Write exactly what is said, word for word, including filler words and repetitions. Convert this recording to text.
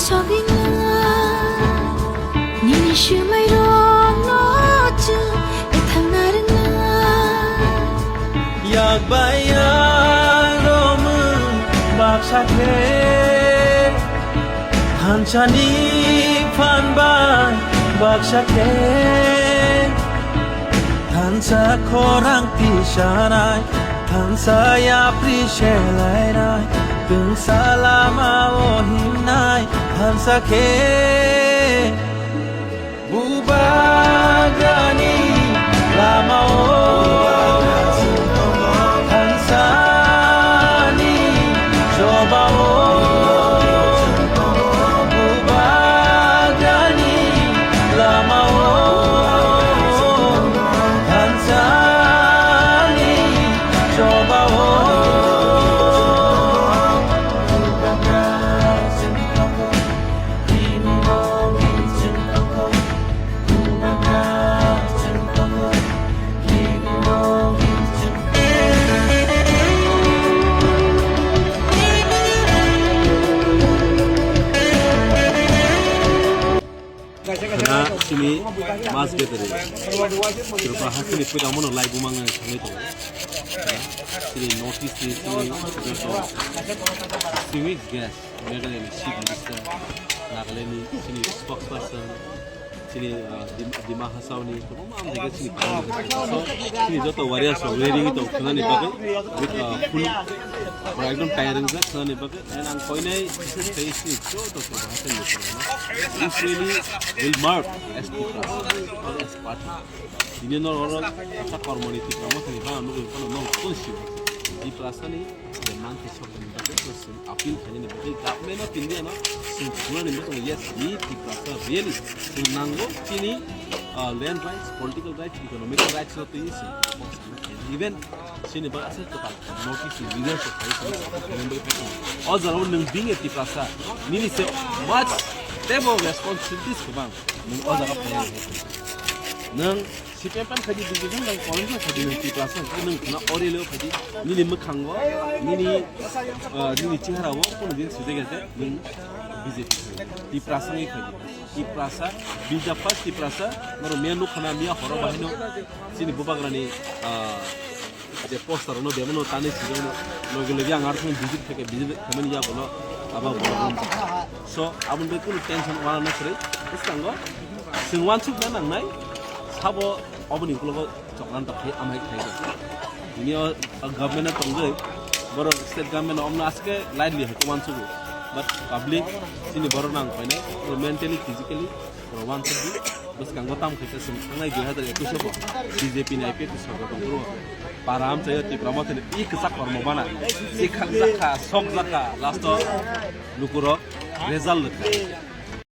Sogwinai nini swmairokno chwng ethangna rwngnai. Yak bai yak romwi baksa khe, thansani phan bai baksa khe, thansa khorang tisanai, thansa yapri selainai, twngsa lama o himnai, thansa khe. Bubagrani lama o thansani choba o, Bubagrani lama o thansani choba o. Khwna chini mass gathering. Tripura hasteni puila mono lai bumang nang thangwi tongo. Chini North East ni chini joto simi guest, Meghalaya ni Chief Minister, Nagaland ni chini spokesperson, chini, ah, Dim-, Dima Hasao ni kwbangma amjai khe chini kwbangma guest. So, chini joto warriors rok ready wngwi tongo khwnani bagwi with, ah, full, pura ekdom tayar wngjak khwnani bagwi. And ang koinai message khai chini joto Tripura hasteni lukurokno, this rally will mark as Tiprasa, not as party. Tini no oro kasa kormoni Tipra Mothani bana nugwi phano no kon sibo. Tiprasa ni je manthai sokni bagwi no chwng appeal khainani bagwi Government of India no chwng thumnani bagwi yes, ni Tiprasa really chwng nango chini, ah, land rights, political rights, economical rights no twi chwng. Even chini bagwi aswk kwtal North East ni leaders rok phai chwng appeal khainani bagwi phai tongo. O jora o nwng being a Tiprasa nini se much tebo responsibilities kwbang nwng o jora phai nwng C P M pan khaidi, B J P pan khaidi, Congress pan khaidi, nwng Tiprasa hwnkhe nwng khwna o rally o khaidi, nini mwkhango, nini, ah, nini chehara o kono din sujak ya je nwng B J P khaidi. Tiprasa wngwi khaidi. Tiprasa, bija first Tiprasa, norok miya nukha na, miya horo bahaino chini bubagrani, ah, je poster no bemano tanwi sijak no, loge loge ang arthani visit khaikha, visit khaimani yago no abo borok. So, aboni bai kunu tension wana na kwrwi, bwskango chwng uansukna nangnai, sabo oboni ukologo chokran tokthai amhai khlai do. Bini o, o government o tongwi, borok state government o omno aswk khe lightly hai khe uansugo. But public, chini borok nang painai, borok mentally, physically, borok uansukdi. Bwskango tamo khe chwng thangnai dui hazar ekush o bo B J P ni I P F T sorkar tongphuru para amchaio Tipra Mothani i kwchak kormo bana. Sikhan jakha, sok jakha, last o lukurok result rwkha.